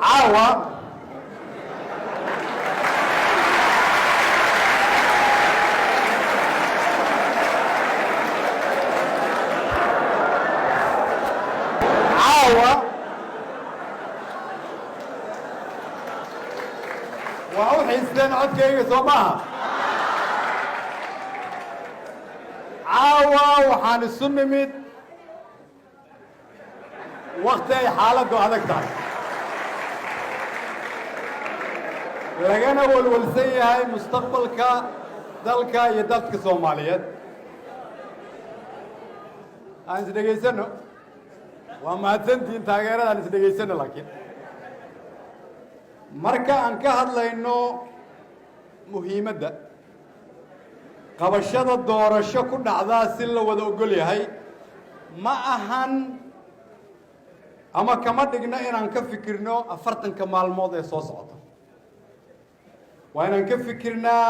Caawa caawa waa u xiisteen codkayga, soo maaha? Caawa waxaan isu nimid wakti ay xaaladdu adag tahay, lagana walwalsan yahay mustaqbalka dalka iyo dadka Soomaaliyeed. Aan is dhegaysano. Waa mahadsantihiin taageerada. Aan is dhegaysano. Laakiin marka aan ka hadlayno muhiimadda qabashada doorasho ku dhacdaa si la wada ogol yahay, ma ahan ama kama dhigno inaan ka fikirno 40-ka maalmood ee soo socota. Waa inaan ka fikirnaa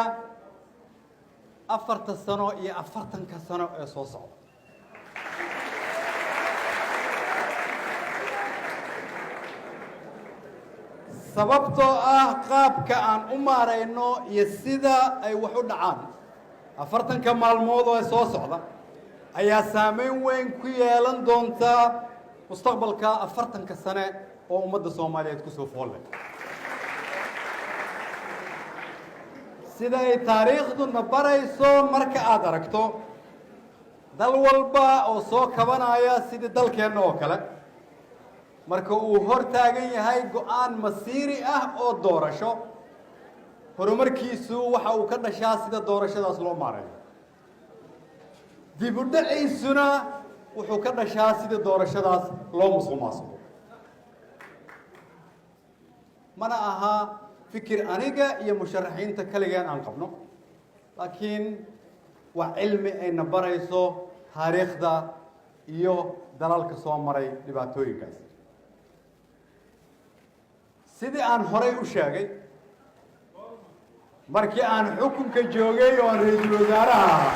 4-ta sano iyo 40-ka sano ee soo socda. Sababtoo ah qaabka aan u maarayno iyo sida ay wax u dhacaan 40-ka maalmood oo soo socda ayaa saameyn weyn ku yeelan doonta mustaqbalka 40-ka sane oo ummadda Soomaaliyeed kusoo fool leh. Sida ay taariikhduna barayso, marka aada aragto dal walba oo soo kabanaya sidii dalkeenna oo kale, marka uu hor taagan yahay go-aan masiiri ah oo doorasho, horumarkiisu waxa uu ka dhashaa sida doorashadaas loo maareeyo, dib u dhaciisuna wuxuu ka dhashaa sida doorashadaas loo musuq maasuqo. Mana aha fikir aniga iyo musharaxiinta kaligeen aan qabno, laakiin waa cilmi ayna barayso taariikhda iyo dalalka soo maray dhibaatooyinkaas. Sidii aan horay u sheegay markii aan xukunka joogay oo aan ra-iisul wasaaraha ahaa,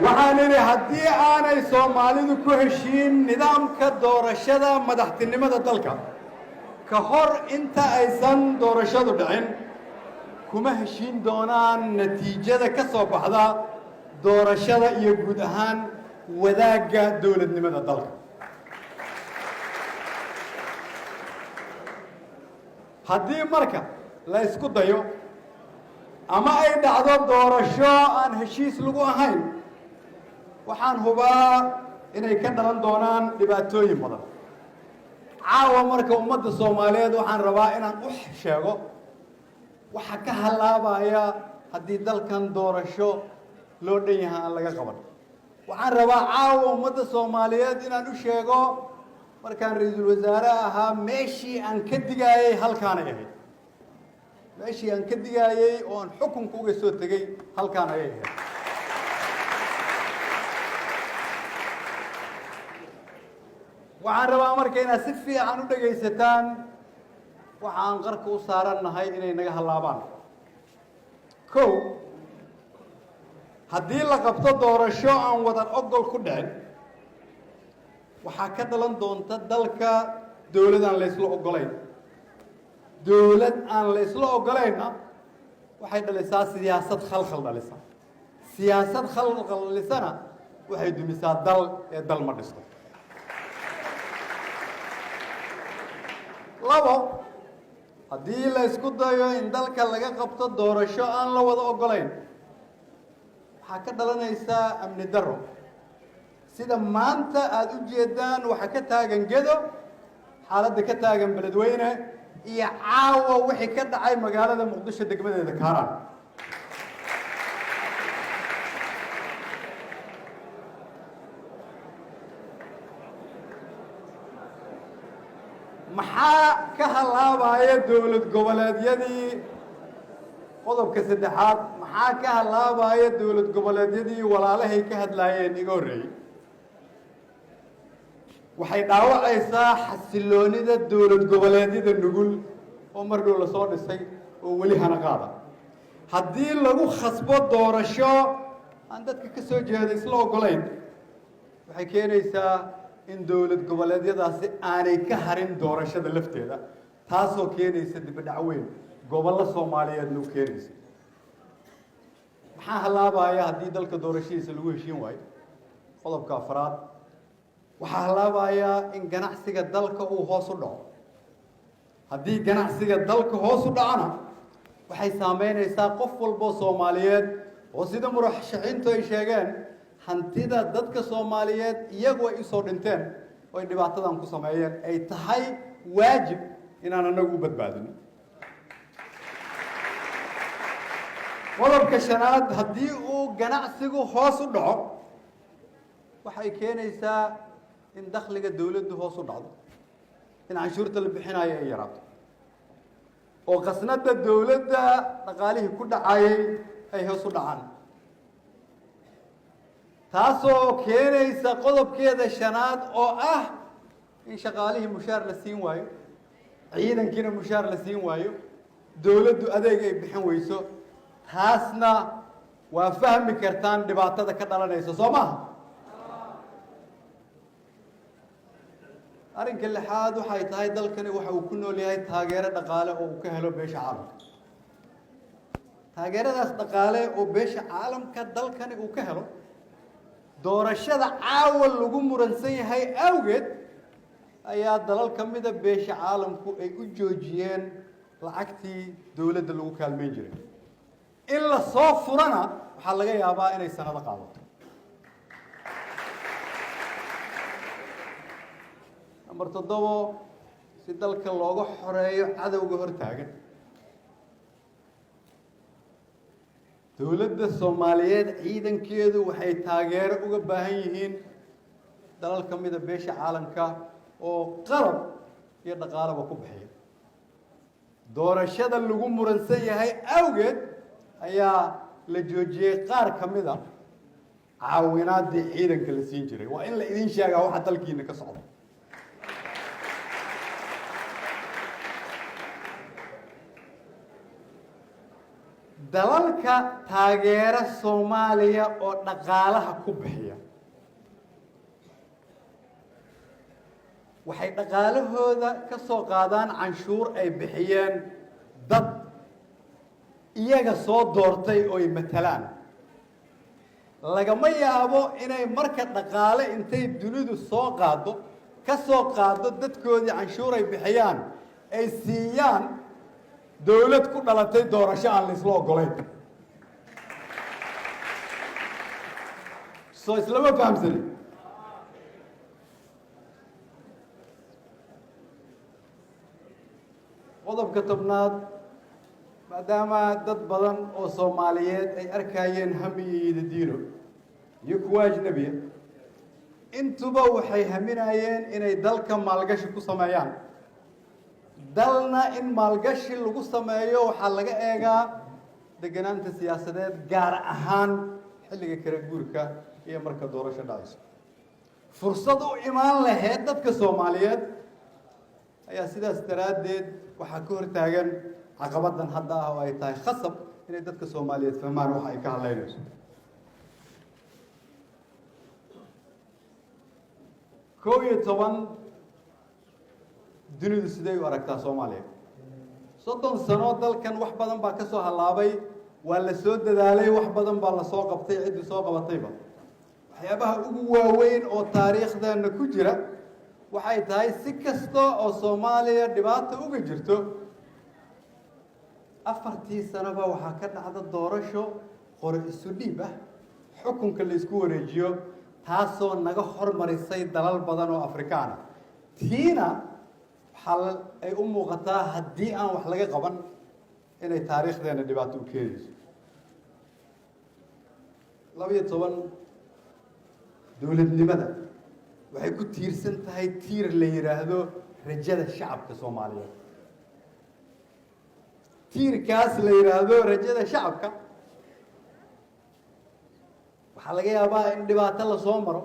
waxaan idhi haddii aanay Soomaalidu ku heshiin nidaamka doorashada madaxtinimada dalka ka hor inta aysan doorashadu dhicin, kuma heshiin doonaan natiijada ka soo baxda doorashada iyo guud ahaan wadaagga dowladnimada dalka. Haddii marka la isku dayo ama ay dhacdo doorasho aan heshiis lagu ahayn, waxaan hubaa inay ka dhalan doonaan dhibaatooyin badan. Caawa marka ummadda Soomaaliyeed waxaan rabaa inaan u sheego waxa ka hallaabaya haddii dalkan doorasho loo dhan yahay aan laga qaban. Waxaan rabaa caawa ummadda Soomaaliyeed inaan u sheego, markaan ra-iisul wasaare ahaa, meeshii aan ka digaayey halkaanay ahayd. Meeshii aan ka digaayey oo aan xukunka uga soo tegey halkaan ayay ahayd. Waxaan rabaa marka inaad si fiican u dhegaysataan waxa aan qarka u saaran nahay inay naga hallaabaan. Kow, haddii la qabto doorasho aan wadan ogol ku dhicin, waxaa ka dhalan doonta dalka dowlad aan la ysla ogolayn. Dowlad aan la isla ogolaynna waxay dhalisaa siyaasad khalkhal dhalisa. Siyaasad khalkhal dhalisana waxay dumisaa dal ee dal ma dhisto. Labo, haddii la isku dayo in dalka laga qabto doorasho aan la wada ogolayn, waxaa ka dhalanaysaa amni darro, sida maanta aada u jeedaan waxaa ka taagan Gedo, xaaladda ka taagan Beledweyne, iyo caawa wixii ka dhacay magaalada Muqdisho, degmadeeda Kaaraan. Maxaa ka hallaabaya dowlad goboleedyadii? Qodobka saddexaad, maxaa ka hallaabaya dowlad goboleedyadii walaalahay ka hadlaayeen iga horreeyey? Waxay dhaawacaysaa xasiloonida dowlad goboleedyada nugul. oo mar dhow lasoo dhisay oo weli hana qaada. Haddii lagu khasbo doorasho aan dadka ka soo jeeda isla oggolayn, waxay keenaysaa in dowlad goboleedyadaasi aanay ka harin doorashada lafteeda, taasoo keenaysa dibadhac weyn gobollo Soomaaliyeedna u keenaysa. Maxaa halaabaya haddii dalka doorashadiisa lagu heshiin waayo? Qodobka afraad, waxaa halaabayaa in ganacsiga dalka uu hoos u dhaco. Haddii ganacsiga dalka hoos u dhacona, waxay saameynaysaa qof walboo Soomaaliyeed, oo sida murashaxiintu ay sheegeen, hantida dadka Soomaaliyeed iyagu ay usoo dhinteen oo ay dhibaatadan ku sameeyeen, ay tahay waajib inaan anagu u badbaadino. Qodobka shanaad, haddii uu ganacsigu hoos u dhaco, waxay keenaysaa in dakhliga dawladdu hoos u dhacdo, in canshuurta la bixinayo ay yaraato, oo khasnadda dawladda dhaqaalihii ku dhacayay ay hoos u dhacaan, taasoo keenaysa qodobkeeda shanaad oo ah in shaqaalihii mushaar la siin waayo, ciidankiina mushaar la siin waayo, dawladdu adeeg ay bixin weyso. Taasna waa fahmi kartaan dhibaatada ka dhalanaysa, soo maaha? Arrinka lixaad waxay tahay, dalkani waxa uu ku nool yahay taageero dhaqaale oo uu ka helo beesha caalamka. Taageeradaas dhaqaale oo beesha caalamka dalkani uu ka helo, doorashada caawa lagu muransan yahay awgeed ayaa dalal ka mida beesha caalamku ay u joojiyeen lacagtii dowladda lagu kaalmeyn jiray. In la soo furana waxaa laga yaabaa inay sanado qaadato. Number 7, si dalka looga xoreeyo cadowga hortaagan, dowladda Soomaaliyeed ciidankeedu waxay taageero uga baahan yihiin dalal ka mida beesha caalamka oo qalab iyo dhaqaalaba ku bixiya. Doorashada lagu muransan yahay awgeed ayaa la joojiyey qaar ka mida caawinaadii ciidanka la siin jiray. Waa in la idin sheegaa waxa dalkiina ka socda. Dalalka taageera Soomaaliya oo dhaqaalaha ku bixiya waxay dhaqaalahooda ka soo qaadaan canshuur ay bixiyeen dad iyaga soo doortay oo ay matalaan. Lagama yaabo inay marka dhaqaale intay dunidu soo qaaddo, ka soo qaaddo dadkoodii canshuur ay bixiyaan, ay siiyaan dowlad ku dhalatay doorasho aan la isla oggolayn. Soo islama fahamsanin? Qodobka 10aad, maadaama dad badan oo Soomaaliyeed ay arkayeen hami iyo yididiilo iyo kuwa ajnebiya intuba, waxay haminayeen inay dalka maalgashi ku sameeyaan. Dalna in maalgashi lagu sameeyo waxaa laga eegaa deganaanta siyaasadeed, gaar ahaan xilliga kala guurka iyo marka doorasho dhacayso. Fursad u imaan lahayd dadka Soomaaliyeed ayaa sidaas daraaddeed waxaa ka hortaagan caqabadan hadda ah, oo ay tahay khasab inay dadka Soomaaliyeed fahmaan waxa ay ka hadlaynayso. 11, dunidu siday u aragtaa Soomaaliya? 30 sano dalkan wax badan baa ka soo hallaabay. Waa la soo dadaalay, wax badan baa lasoo qabtay, ciddii soo qabatayba. Waxyaabaha ugu waaweyn oo taariikhdeena ku jira waxay tahay, si kasta oo Soomaaliya dhibaata uga jirto, 4tii sanoba waxaa ka dhacda doorasho qori isu dhiib ah, xukunka la isku wareejiyo, taasoo naga hormarisay dalal badan oo Afrikaan ah. Tiina waxaa ay u muuqataa, haddii aan wax laga qaban, inay taariikhdeena dhibaato u keenayso. 12, dowladnimada waxay ku tiirsan tahay tiir la yidhaahdo rajada shacabka Soomaaliyeed. Tiirkaas la yidhaahdo rajada shacabka, waxaa laga yaabaa in dhibaato lasoo maro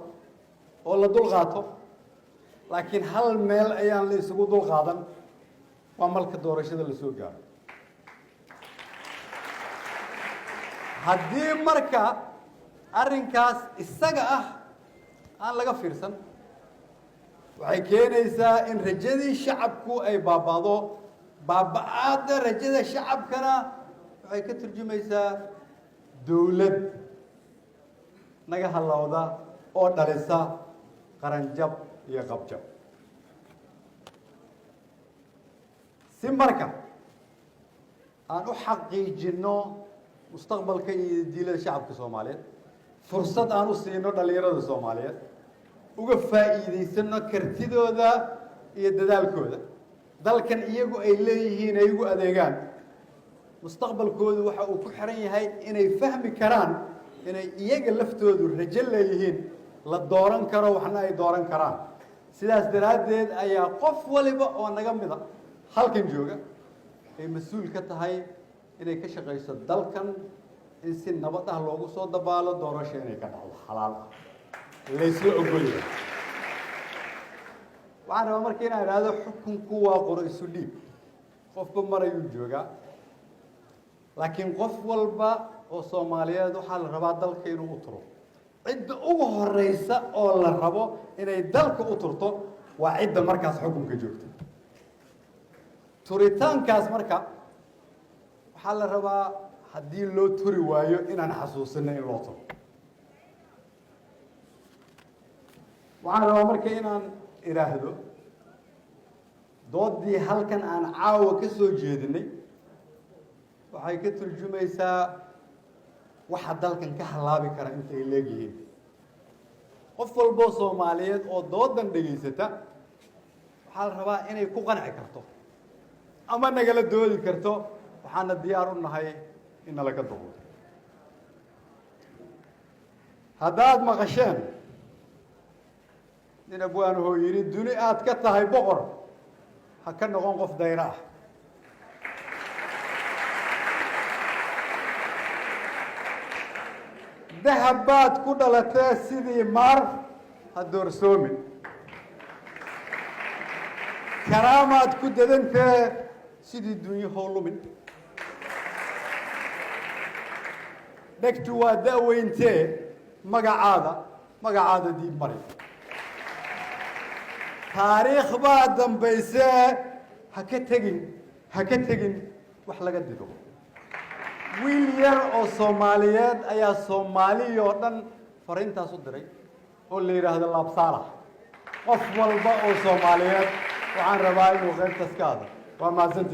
oo la dul qaato, laakiin hal meel ayaan la isugu dul qaadan. Waa malka doorashada la soo gaaro. Haddii marka arrinkaas isaga ah aan laga fiirsan, waxay keenaysaa in rajadii shacabku ay baaba'do. Baaba-aadda rajada shacabkana waxay ka turjumaysaa dowlad naga hallowda oo dhalisa qaranjab iyo qabjab. Si marka aan u xaqiijinno mustaqbalka iyo diilada shacabka Soomaaliyeed, fursad aan u siino dhalinyarada Soomaaliyeed, uga faa'iidaysano kartidooda iyo dadaalkooda, dalkan iyagu ay leeyihiin ay ugu adeegaan, mustaqbalkoodu waxa uu ku xiran yahay inay fahmi karaan inay iyaga laftoodu rajo leeyihiin, la dooran karo, waxna ay dooran karaan. Sidaas daraaddeed ayaa qof waliba oo naga mida halkan jooga ay mas-uul ka tahay inay ka shaqayso dalkan in si nabad ah loogu soo dabaalo, doorasho inay ka dhacdo xalaal ah, laysla ogolyahay. Waxaan rabaa marka inaan idhaahdo, xukunku waa qoro isu dhiib, qofba mar ayuu joogaa, laakiin qof walba oo Soomaaliyeed waxaa la rabaa dalka inuu u turo. Cidda ugu horeysa oo la rabo inay dalka u turto waa cidda markaas xukunka joogta. Turitaankaas marka waxaa la rabaa, haddii loo turi waayo, inaan xasuusino in loo turo. Waxaan rabaa marka inaan idhaahdo, doodii halkan aan caawa ka soo jeedinay waxay ka turjumaysaa waxa dalkan ka halaabi kara inta ay leegyihiin. Qof walboo Soomaaliyeed oo doodan dhegaysata waxaa la rabaa inay ku qanci karto ama nagala doodi karto. Waxaana diyaar u nahay in nalaga doodo. Haddaad maqasheen nin abwaanahoo yidhi, "Duni aad ka tahay boqor, ha ka noqon qof dayro ah." Dahab baad ku dhalatee, sidii maar ha doorsoomin. Karaamaad ku dadantee, sidii dunyo how lumin. Dhegtu waa da'weyntee, magacaada diib mari. Taariikh baa dambaysee, ha ka tegin, ha ka tegin wax laga dido. Wiil yar oo Soomaaliyeed ayaa Soomaaliya oo dhan fariintaas u diray oo la yidhaahdo Laabsaalax. Qof walba oo Soomaaliyeed waxaan rabaa inuu qaybtaas ka hadlo. Waa mahadsantiin.